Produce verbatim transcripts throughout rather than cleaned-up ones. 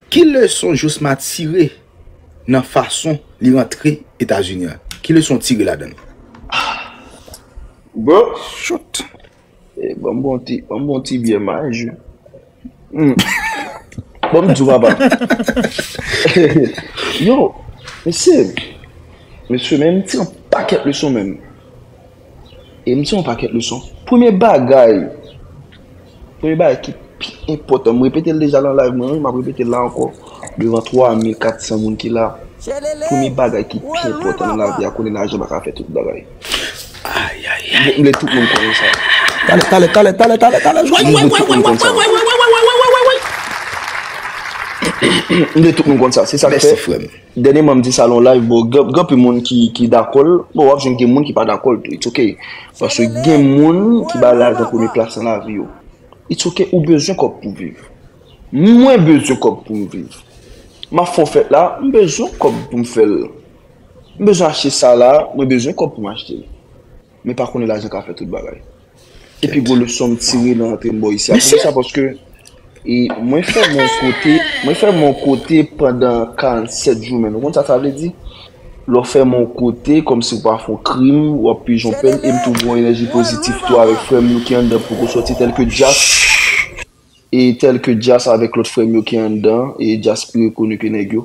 Ki leson Josma tire nan fason li rantre Etazini an? Ki leson w tire ladan l? Bro, Shoot. Eh, ban m bon ti, ban m bon ti byè maj. Hmm. Ban m di w, papa. Yo, mesye, mesye, men m tire yon pakèt leson menm. E m tire yon pakèt leson. Premye bagay, premye bagay ki pi enpòtan, m repete l deja nan live mwen, wi, m ap repete l la ankò, devan twa mil kat san moun ki la. Premye bagay ki pi enpòtan nan lavi a, konnen lajan pa ka fè tout bagay. M vle tout moun konnen sa. Talè, talè, talè, talè, talè, talè, talè. M vle tout moun konn sa. Se sa k fè. Dènyèman, m di sa nan live, bon, gen gen anpil moun ki, ki dakò l. Bon, w ap jwenn gen moun ki pa dakò l tou. It's ok. Paske gen moun ki bay lajan premye plas nan lavi yo. It's ok, ou bezwen kòb pou viv. Mwen bezwen kòb pou m viv. M ap fè yon fèt la, m bezwen kòb pou m fè l. M bezwen achte sa la, mwen bezwen kòb pou m achte l. Men pa konnen lajan ka fè tout bagay. E pi gwo leson m tire nan rantre m bò isi a. Poukisa? Paske e, mwen fèmen yon kote, mwen fèmen yon kote pandan karannsèt jou, men ou konn sa sa vle di? Lè w fèmen yon kote, kòmsi w pa fè yon krim, w ap pije yon pèn, e m tou gen yon enèji pozitif tou avèk frè m yo ki anndan poko sòti, tèlke Djas, e tèlke Djas avèk lòt frè m yo ki anndan, e Djas pi rekoni ke nèg yo.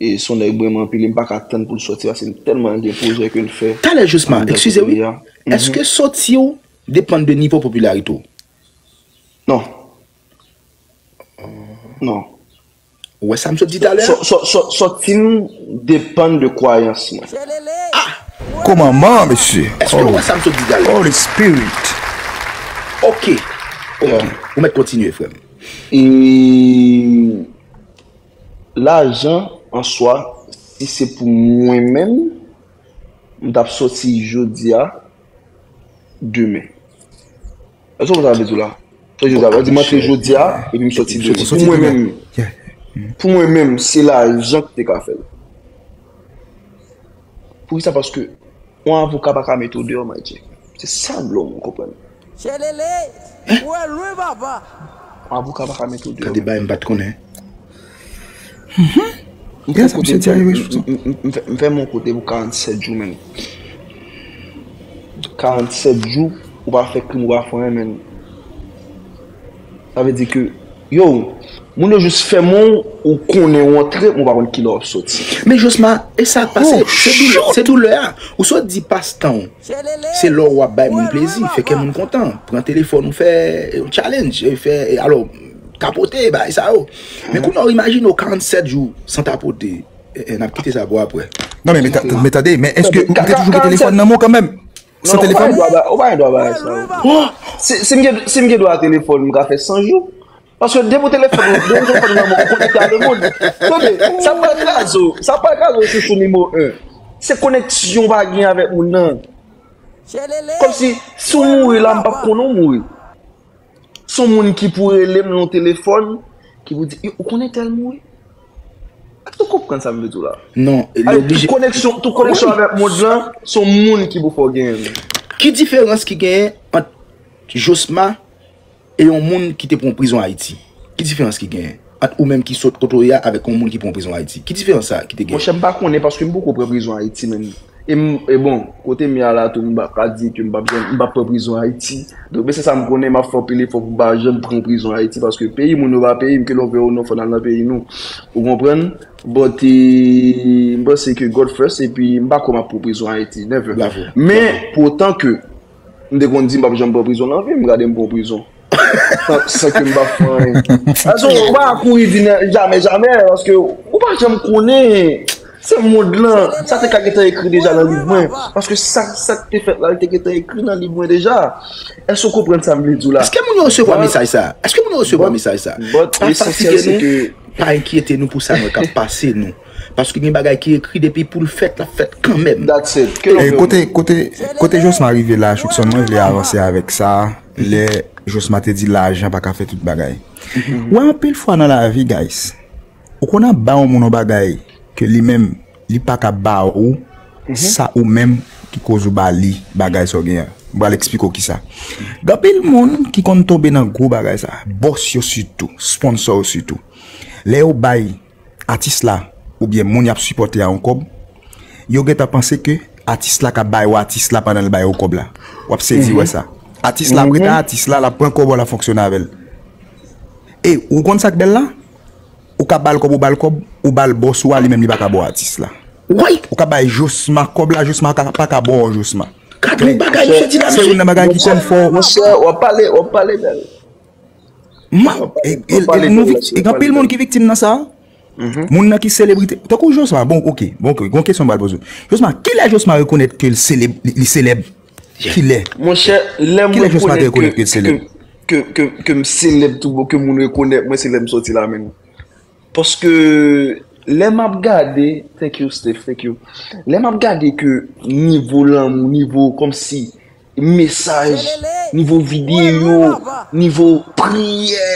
E se yon nèg m renmen anpil, e m pa ka tann pou l sòti, paske m tèlman gen pwojè ke l fè. Talè Josma, eskize wi. Èske sòti w depann de nivo popilarite w? Non. Non. Ou wè sa m sot di talè a? Sò- sò- sò- Sòti m depann de kwayans mwen. Komanman, mesye. Èske ou wè sa m sot di talè a? Holy Spirit. Ok. Ok. Ou mèt kontinye, frè m. E lajan an swa, si se pou mwen menm, m t ap sòti jodi a, demen. Èske w konprann sa m vle di w la? Sa jodi a, di m antre jodi a, epi m sòti demen. Pou mwen menm, pou mwen menm, se lajan ki te ka fè l. Poukisa? Paske yon avoka pa ka mete w deyò, my G. Se sa m vle w konprann. Chelele, ou wè lwen papa. Yon avoka pa ka mete w deyò. Gade bagay m pa t konnen. M fè kote m fè- m- m- m fè- m fè mon kote pou karannsèt jou, men. Karannsèt jou, ou pa fè krim, ou pa fè anyen, men. Sa vle di ke, yo, moun yo jis fèmen w, ou konnen w antre, men w pa konn kilè w ap sòti. Men Josma, e sa k pase, se doulè, se doulè a. Ou sot di pastan w. Se lè w ap bay moun plezi, fè kè moun kontan. Pran telefòn ou fè yon challenge, fè, alò, kapote, bagay sa yo. Men kounye a w imajine w karannsèt jou san tapote. Eh, eh, n ap kite sa pou apre. Non, men, men ta- men tande, men èske ou te toujou gen telefòn nan men w kanmenm? San telefòn? Ou pa gen dwa ba- ou pa gen dwa bagay sa yo. Si si m gen si m gen dwa telefòn, m ka fè san jou. Paske depi w telefòn ou, depi w telefòn ou nan men w, ou konekte a lemonn. Tande, sa pral kraze w, sa pral kraze w chouchou nimewo en. Se koneksyon w pa gen avèk moun nan. Kòmsi, si w mouri la, m p ap konnen w mouri. Se yon moun ki pou rele m nan telefòn, ki pou di, yo, ou konnen tèl mouri? Èske w konprann sa m vle di w la? Non, li Ay, oblije. Tout koneksyon, tout koneksyon avèk mond lan, se yon moun ki pou fè w genyen l. Ki diferans ki genyen ant Josma e yon moun ki te pran prizon Ayiti? Ki diferans ki genyen ant ou menm ki sot kote w ye a avèk yon moun ki pran prizon Ayiti? Ki diferans sa ki te genyen? Monchè, m pa konnen paske m poko pran prizon Ayiti, menm. E, m, e bon, kote m ye a la tou, m pa ka di ke m p ap janm, m p ap pran prizon Ayiti. Donk, men se sa m konnen, m ap fè anpil efò pou m pa janm pran prizon Ayiti, paske peyi moun yo pa peyi m, ke lè w vle ou non, fò n al nan peyi nou. Ou konprann? But, e, m panse ke God first, epi m pa kwè m ap pran prizon Ayiti, never. Bravo. Men, pou otan ke m te konn di m p ap janm pran prizon nan vi m, gade m pran prizon. San, san ke m pa fè anyen. Paske ou pa kouri di nan, jamè, jamè, paske ou pa janm konnen. Se mond lan, sa te ka gentan ekri deja nan liv mwen. Paske sa, sa k te fèt la, li te gentan ekri nan liv mwen deja. Èske w konprann sa m vle di w la? Èske moun yo resevwa mesaj sa? Èske moun yo resevwa mesaj sa? But Pa lesansyèl fatige se nou, ke pa enkyete nou pou sa nou k ap pase nou. Paske gen bagay ki ekri depi pou l fèt, l ap fèt kanmenm. That's it. Ke E kote kote kote Josma rive la, Choukson, mwen vle avanse avèk sa. Lè Josma te di lajan pa ka fè tout bagay. Ou wè, anpil fwa nan lavi, guys, ou konn ap ba yon moun yon bagay ke li menm li pa ka ba ou sa ou menm ki koz ou ba li bagay sa w gen an. M pral eksplike w kisa. Gen anpil moun ki konn tonbe nan gwo bagay sa. Bòs yo sitou, sponsò yo sitou. Lè yo bay atis la oubyen moun y ap sipòte a yon kòb, yo gentan panse ke atis la ka bay yo atis la pandan l bay yo kòb la. W ap sezi wè sa. Atis la ap ret a atis la, l ap pran kòb ou, l ap fonksyone avè l. E ou konn sa k bèl la? Ou ka ba l kòb, ou ba l kòb, ou ba l bòs ou a, li menm li pa ka ba w atis la. Ou ka bay Josma kòb la, Josma ka- pa ka ba w Josma. Gad yon bagay, misye di la, se youn nan bagay ki fè m fò. Monchè, w ap pale, w ap pale bèl. Ma, e, e, e, nou viktim, gen anpil moun ki viktim nan sa. Moun nan ki selebrite, tankou Josma, bon, ok, bon, ok, gon kesyon m pral poze w. Josma, kilè Josma rekonèt ke l seleb, li, li seleb? Kilè? Monchè, lè m rekonèt ke, ke, ke, ke m seleb tou bon, ke moun rekonèt mwen, se lè m soti la menm. Paske lè m ap gade, thank you, Steph, thank you. Lè m ap gade ke nivo lanmou, nivo kòmsi mesaj, nivo videyo, nivo priyè,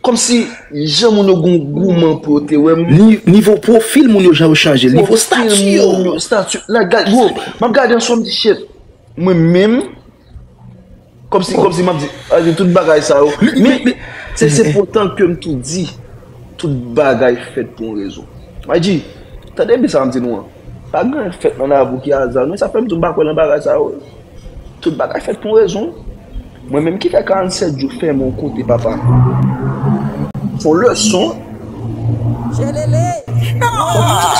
kòmsi jan moun yo gon gouman pou yo te wè m. Ni-, nivo pwofil moun yo, jan yo chanje l, nivo pwofil stati yo. Moun yo, stati, la, gade, bro, m ap gade yon swa m di, shit, mwen menm, kòmsi, kòmsi m ap di, a di tout bagay sa yo. Men, men, se, se potan ke m tou di, tout bagay fèt pou yon rezon. M a di, tande byen sa m di nou an. Pa gen anyen k fèt nan lavi ki aza, non, sa fè m di m pa kwè nan bagay sa yo. Tout bagay fèt pou yon rezon. Mwen menm ki fè karannsèt jou fèmen yon kote, papa. Fon leson.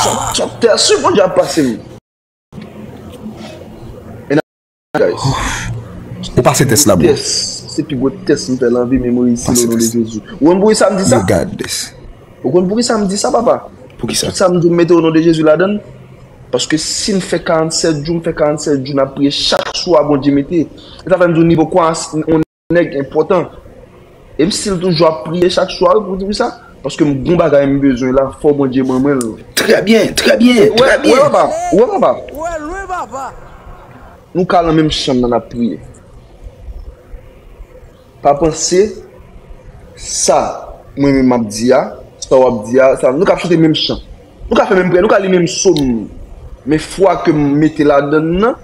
Chak, chak tès, Bondye ap pase m. Guys. Ou pase tès la, bro. Tès, se pi gwo tès m fè nan vi m, m reyisi l o non de Jezi. Ou konn poukisa m di sa? You got this. Ou konn poukisa m di sa, papa? Poukisa? Tout sa m di w, m mete o non de Jezi ladan l. Paske si m fè karannsèt jou, m fè karannsèt jou, n ap priye chak swa Bondye mete. E sa fè m di w nivo kwayans yon nèg enpòtan. E m still toujou ap priye chak swa wi pou di sa. Paske m gon bagay m bezwen la, fò Bondye ban mwen l. Trè byen, trè byen, trè byen. Ou wè papa, ou wè papa. Nou ka nan menm chanm nan n ap priye. Pa panse sa mwen menm m ap di a, sa w ap di a, sa, nou ka ap chante menm chan. Nou ka fè menm priyè, nou ka li menm sòm. Men fwa ke m mete ladan l nan,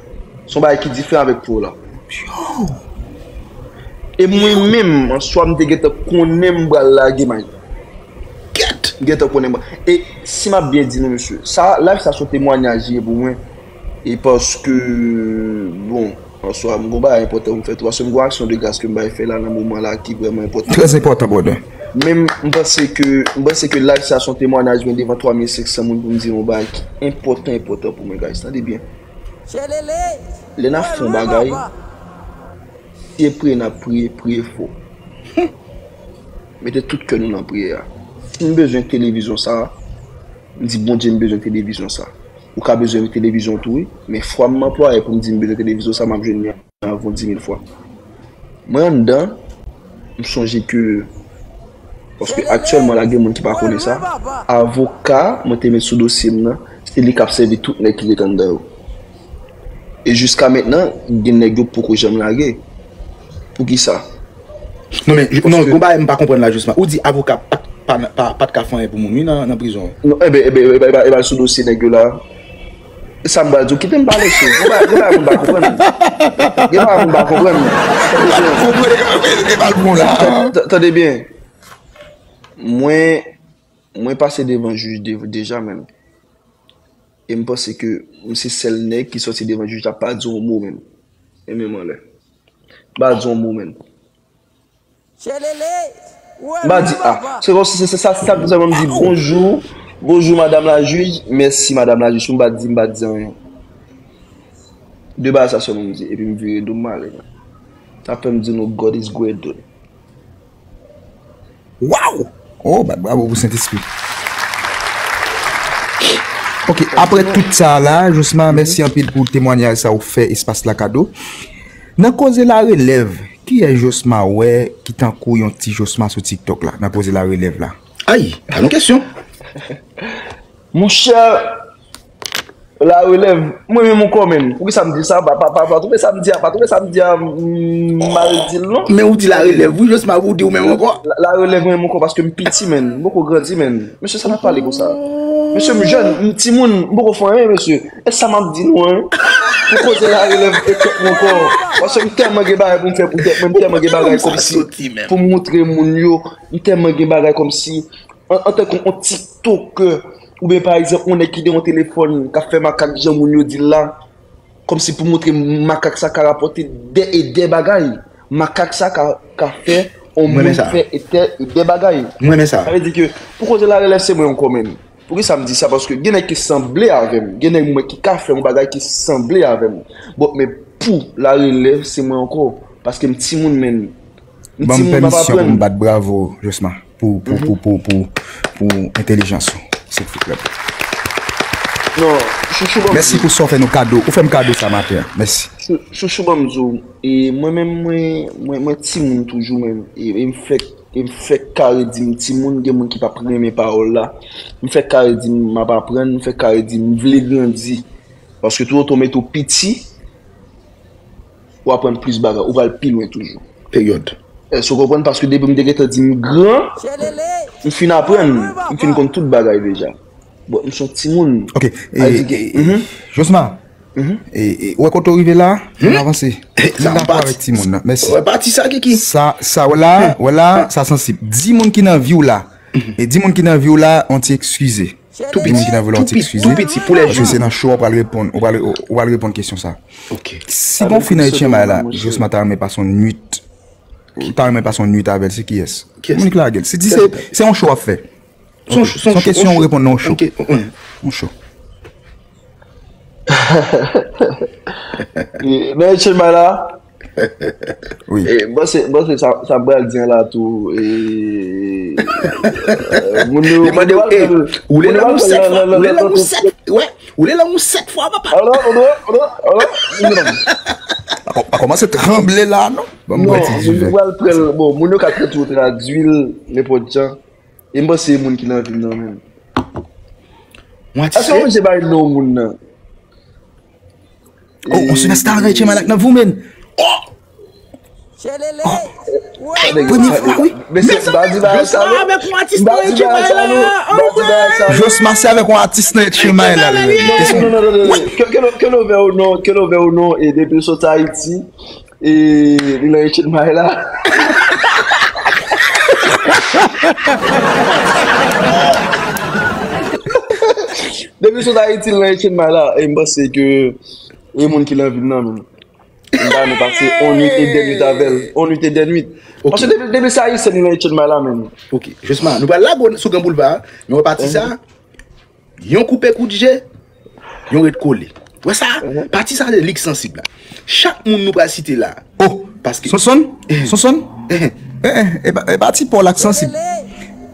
se yon bagay ki diferan avèk pou w la. E mwen menm, answa m te gentan konnen m pral lage may. Kèt! M gentan konnen m pral. E si m ap byen di nou, mesye, sa, live sa se yon temwayaj li ye pou mwen. E paske, bon, answa, m gon bagay enpòtan pou m fè tou. Paske m gon aksyon de gras ke m bay fè la nan moman la ki vrèman enpòtan. Trè enpòtan, brother. Men m panse ke, m panse ke live sa se yon temwayaj mwen devan twa mil senk san moun pou m di yon bagay ki enpòtan, enpòtan pou mwen, guys. Tande byen. Lè n ap fè yon bagay, si e priye n ap priye, priye fò. Mete tout kè nou nan priyè a. Si m bezwen televizyon sa, m di Bondye m bezwen televizyon sa. Ou ka bezwen televizyon tou wi, men fwa m anplwaye pou m di m bezwen televizyon sa, m ap jwenn li avan w di mil fwa. Mwen anndan, m sonje ke, paske aktyèlman la gen moun ki pa konnen sa, avoka mwen te met sou dosye m nan, se li k ap sèvi tout nèg ki ret anndan yo. E jiska mentnan, gen nèg yo poko janm lage. Poukisa? Non, men, non, gon bagay m pa konprann la, jisman. Ou di avoka pa, pa, pa, pa t ka fè anyen pou moun, wi, nan, nan prizon. Non, e ben, e ben, e ben, e ben, e ben, sou dosye nèg yo la. E sa m pral di w, kite m pale, cheri. Gen bagay, gen bagay moun pa konprann. Gen bagay moun pa konprann. Tande byen. Mwen, mwen pase devan jij de-, deja, menm. E m panse ke m se sèl nèg ki soti devan jij la pa di yon mo menm. E menm anlè. M pa di yon mo menm. M pa di, a, se kòmsi se, se sa, se sa, se sa m di, bonjou, bonjou, madam la jij, mèsi, madam la jij, m pa di, m pa di anyen. De bagay sa sèlman m di, epi m vire do m ale. Sa fè m di nou, God is great, dude. Waw! Oh, bat bravo pou Sentespri. Ok, apre tout sa la, Josma, mèsi anpil pou temwayaj sa ou fè espas la kado. Nan koze la relèv, kiyès Josma wè ki tankou yon ti Josma sou TikTok la, nan koze la relèv la? Ay, pa nan kesyon. Monchè, la relèv, mwen menm ankò menm. Poukisa m di sa? Pa, pa, pa, pa twouve sa m di a, pa twouve sa m di a, m, mal di l non. Men ou di la relèv, wi, Josma, ou di ou menm ankò. La, la relèv mwen menm ankò paske m piti, menn. M poko grandi, menn. Mesye, sa n ap pale konsa? Mesye, m jèn, m timoun, m poko fè anyen, mesye. E sa m ap di nou, en? Pou koze la relèv e tèt mwen ankò. Paske m tèlman gen bagay pou m fè pou tèt mwen, m tèlman gen bagay kòmsi pou m montre moun yo, m tèlman gen bagay kòmsi an, antanke yon TikToker, oubyen pa egzanp, yon nèg ki gen yon telefòn, k ap fè makak jan moun yo di l la, kòmsi pou montre makak sa ka rapòte dè e dè bagay. Makak sa ka, ka fè yon moun fè e dè, e dè bagay. Mwen renmen sa. Sa vle di ke, pou koze larelèv, se mwen ankò, menm. Poukisa m di sa? Paske gen nèg ki sanble avè m, gen nèg mwen ki ka fè yon bagay ki sanble avè m. Bon, men pou larelèv, se mwen ankò. Paske m timoun, menm. M timoun, m ap aprann. Ban m pèmisyon pou m bat bravo, Josma, pou, pou, pou, pou, pou, pou entèlijans ou, silvouplè. Non, chouchou, ban m di w. Mèsi pou sa w fè nou kado. Ou fè m kado sa maten an. Mèsi. Chou-, chouchou, ban m di w. E mwen menm, mwen, mwen, mwen timoun toujou menm. E, e m fèk, e m fèk kare di m timoun, gen moun ki p ap renmen pawòl la. M fèk kare di m m ap aprann, m fèk kare di m vle grandi. Paske toutotan w mete w piti, w aprann plis bagay, ou pral pi lwen toujou. Peryòd. Èske w konprann? Paske depi m te gentan di m gran, m fin aprann, m fin konn tout bagay deja. Bon, m se yon timoun. Ok, e, e, e, Josma, e, e, ou wè kote w rive la, ann avanse. M dakò avèk timoun nan. Mèsi. Wè pati sa, Kiki. Sa, sa, wè la, wè la, sa sansib. Di moun ki nan vi w la. E di moun ki nan vi w la, on ti ekskize. Tou piti, tou piti, tou piti, pou lè jou. Paske se nan show ou pral reponn, ou pral, ou pral reponn kesyon sa. Ok. Si gon fi nan H M I la, Josma ta renmen pase yon nwit, ou ta renmen pase yon nwit avè l, se kiyès? Kiyès? Moun ki lage l. Si di se, se yon show w ap fè. Se yon kesyon ou reponn nan yon show. Ok, ok. Yon show. E, nan H M I la, wi. E, m panse, m panse sa, sa m pral di an la tou, e, e, moun yo, moun yo pral pran l, moun yo pral pran l nan, nan, nan, nan, nan, wè, ou lè lanmou sèt fwa, papa. Alò, alò, alò, alò, non. Pa kò-, pa kòmanse tranble la, non. Ban m bwè ti diven. Non, moun yo pral pran l, bon, moun yo ka tradui l nenpòt jan. E m panse e moun ki nan vi m nan menm. Mwen atiste. Èske w oblije bay non moun nan? Oh, on superstar nan H M I la k nan vi w, menm. Oh! Oh! Premye fwa, wi. Mesye, m pa di bagay sa non. Josma avèk yon atis nan H M I la. Josma se avèk yon atis nan H M I la. Non, non, non, non, non. Ke, ke, ke l ouvè ou non, ke l ouvè ou non, e depi l sot Ayiti, e li nan H M I la. Depi sot Ayiti, l nan H M I la. E m panse ke e moun ki nan vi m nan menm. M pa renmen pase on nwit e dè nwit avè l. On nwit e dè nwit. Ok. Paske depi, depi se Ayisyen, li nan H M I la menm. Ok. Josma, nou pral lage w sou Gran Boulva, men wè pati sa. Yon koupe kout je, yon ret kole. Wè sa? Pati sa se lig sansib la. Chak moun nou pral site la. Oh, paske Sonson? Sonson? Eh, eh, e pa, e pa ti Paul ak sansib.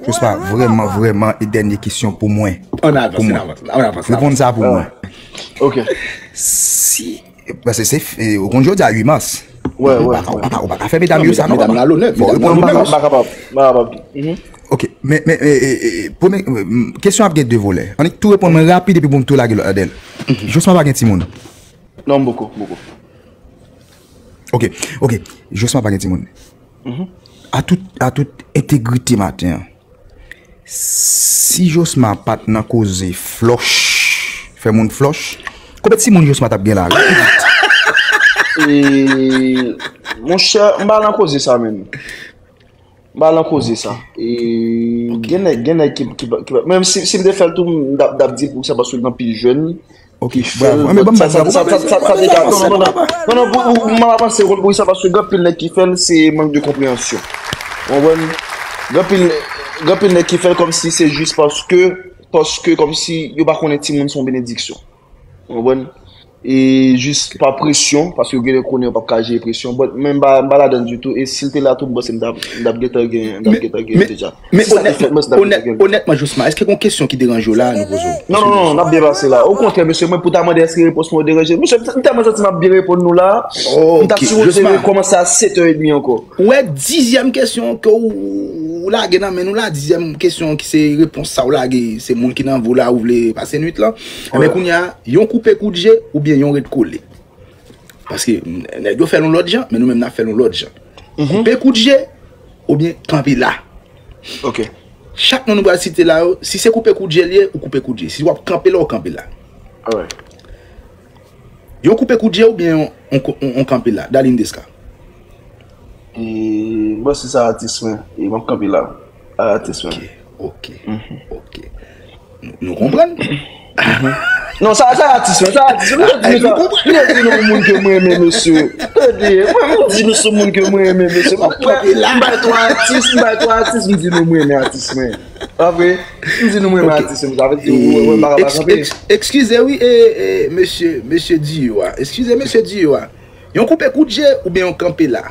Josma, vrèman, vrèman, e dènye kesyon pou mwen. Ann avanse, ann avanse, ann avanse. Reponn sa pou mwen. Ok. Si, paske se, e, ou konn jodi a uit mas. Wè, wè, ou pa ka, ou pa ka, ou pa ka fè medam yo sa, non, papa. Fò w reponn nou menm. M pa kapab, m pa kapab. Ok, men, men, e, e, e, premye, e, m, kesyon ap gen de volè. Annik tou reponn mwen rapid epi pou m tou lage lòt ladan l. Josma pa gen timoun? Non, m poko, m poko. Ok, ok. Josma pa gen timoun. A tout, a tout entegrite maten an. Si Josma pa t nan koze flòch, fè moun flòch, konbyen timoun Josma t ap gen la? Repete. E, monchè, m pa nan koze sa menm. M pa nan koze sa. E, gen nèg, gen nèg ki, ki, ki, menm si, si m te fè l tou, m t ap, t ap di l pou sa paske l gen anpil jèn. Ok, bravo. Enben, ban m bat bravo. Sa, sa, sa, sa, sa, sa, non, non, non, non, non, non, pou, pou, m ap avanse, ou konn poukisa, paske gen anpil nèg ki fè l, se mank de konpreyansyon. Ou konprann? Gen anpil, gen anpil nèg ki fè l kòmsi se jis paske, paske kòmsi yo pa konnen timoun se yon benediksyon. Ou konprann? E jis pa presyon, paske yo genlè konnen yo p ap ka jere presyon. But, men m pa, m pa ladan ditou. E si l te la tou, m panse m t ap, m t ap gentan gen, m t ap gentan gen deja. Men, onètman, Josma, èske gon kesyon ki deranje w la nou poze w? Non, non, non, n ap byen pase la. Okontrè, mesye, mwen pou ta mande èske repons mwen deranje. Mesye, m tèlman santi m ap byen reponn nou la. M ta sipoze rekòmanse a sèt è edmi ankò. Ou wè dizyèm kesyon ke w, w lage nan men nou la, dizyèm kesyon ki se repons sa w lage, se moun ki nan vi w la ou vle pase nwit lan. Enben kounye a, yon koupe kout je oubyen yon ret kole? Paske nèg yo fè l yon lòt jan, men nou menm n ap fè l yon lòt jan. Koupe kout je oubyen kanpe la. Ok. Chak non nou pral site la yo, si se koupe kout je l ye, ou koupe kout je. Si w ap kanpe la, ou kanpe la. Alright. Yon koupe kout je oubyen yon, yon, yon, yon kanpe la. Darline Desca. E, m panse sa atis mwen. E m ap kanpe la. A atis mwen. Ok. Ok, ok. Nou, nou konprann? Non, sa, sa atis mwen, sa atis mwen. Mwen di nou, mwen di nou moun ke mwen renmen, mesye. Tande, mwen, mwen di nou sou moun ke mwen renmen, mesye. Mwen, mwen bay twa atis, mwen bay twa atis, mwen di nou mwen renmen atis mwen. Pa vre? Mwen di nou mwen renmen atis mwen, sa vle di ou, ou, ou pa ka pa kanpe. Eskize wi, e, e, mesye, mesye Diyo a. Eskize, mesye Diyo a. Yon koupe kout je oubyen yon kanpe la?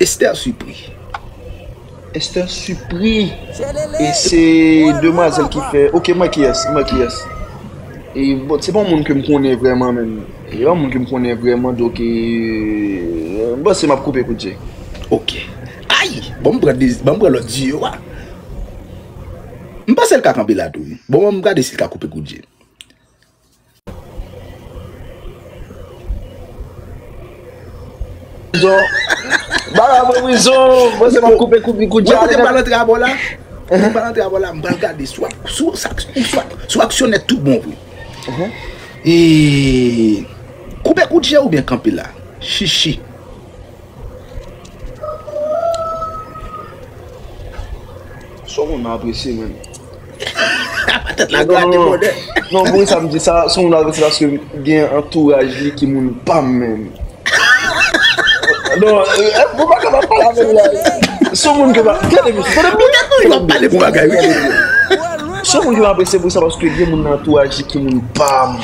Esther Supri. Esther Supri. E se demwazèl ki fè. Ok, mwen kiyès, mwen kiyès. E bon, se pa yon moun ke m konnen vrèman menm. E pa yon moun ke m konnen vrèman, donk, e, m panse m ap koupe kout je. Ok. Ay! Bon, m pran de, bon, m pran lòt Diyo a. M panse l ka kanpe la tou wi. Bon, m gade si l ka koupe kout je. Prizon. Bagay mwen prizon. Mwen se m ap koupe kout, kout je. Ou kote m pral antre abò la? Ou kote m pral antre abò la? M pral gade sou, sou, sou, sou aksyonè tout bon vre. E koupe kout je oubyen kanpe la? Chichi. Son moun apresye mwen. Patèt la grate bonè. Non, pou sa m di sa, son moun apresye paske gen antouraj li ki moun pa m menm. Non, e, e, ou pa kapab pale avè l la. Son moun ke pa, gade misye, gade misye. Ou ap pale pou bagay wi. Son moun ke m apresye pou sa paske gen moun nan antouraj li ki moun pa m.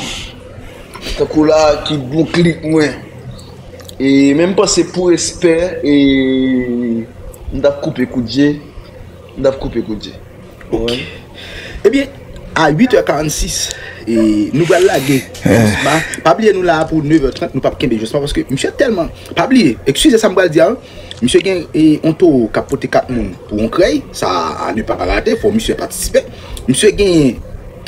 Tankou la, ki bon klik mwen. E men m panse pou respè, e m t ap koupe kout je, m t ap koupe kout je. Ok. Ebyen, a uit è karannsis, e nou pral lage Josma. Pa bliye nou la pou nèv è trant, nou p ap kenbe Josma paske misye tèlman, pa bliye, eskize sa m pral di a, wi. Misye gen, e, yon towo k ap pote kat moun pou yon krèy, sa a ne pa rate, fò misye patisipe. Misye gen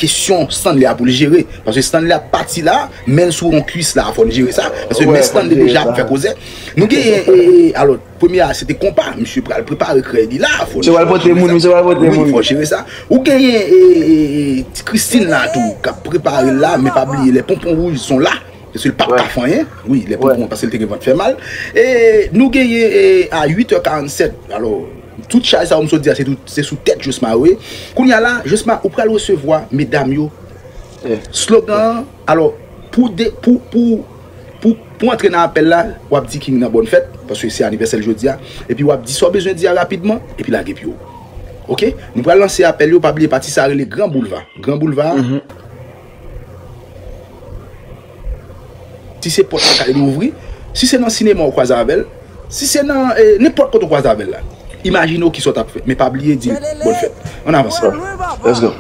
kesyon Stanley a pou l jere. Paske Stanley ap pati la, men l sou yon kwis la, fò n jere sa. Paske men Stanley deja ap fè koze. Nou genyen, e, e, alò, premye a, se te konpa. Misye pral prepare krèy li la. Fò n jere sa. Misye pral pote moun, misye pral pote moun. Wi, fò jere sa. Ou genyen, e, e, e, ti Christine la tou, k ap prepare l la, men pa bliye, les pompons rouges sont là. Paske l p ap ka fè anyen. Wi, les pompons, paske l te gen vant fè mal. E nou genyen, e, a uit è karannsèt. Alò, tout chay sa yo m sot di a, se tout, se sou tèt Josma yo ye. Kounye a la, Josma, ou pral resevwa medam yo. Slogan an, alò, pou de, pou, pou, pou, pou antre nan apèl la, w ap di King nan bòn fèt, paske se anivèsè l jodi a. Epi w ap di sa w bezwen di a rapidman, epi lage pye w. Ok? Nou pral lanse apèl yo, pa bliye pati sa a rele Gran Boulva. Gran Boulva. Si se pòt lakay li ouvri, si se nan sinema ou kwaze avè l, si se nan, e, nenpòt kote ou kwaze avè l la, imajine w kisa w t ap fè. Men pa bliye di l bòn fèt. Ann avanse. Let's go.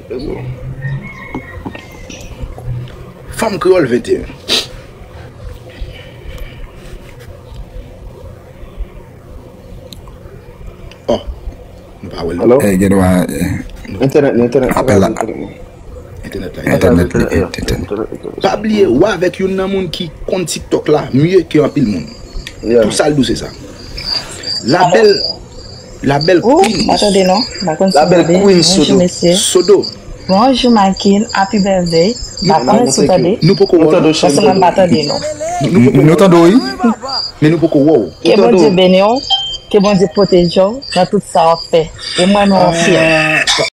Let's go. Fanm Kreyòl venteyen. Oh, nou pa wè l non. Alo? Eh, gen dwa, eh, entènèt li, entènèt, apèl la. Entènèt la, entènèt li, entènèt. Pa bliye, w avèk youn nan moun ki konn TikTok la mye ke anpil moun. Tout sa l di w se sa. Labèl, labèl Queen. M pa tande non. M pa konn si w tande. Labèl Queen Sodo. Bonjou mesye. Sodo. Bonjou Michael, happy birthday. M pa konnen si w tande. Nou poko wè w. Paske mwen m pa tande non. Nou tande w wi. Men nou poko wè w. Ke Bondye beni w. Ke Bondye pwoteje w nan tout sa w ap fè. E mwen menm ou fyè.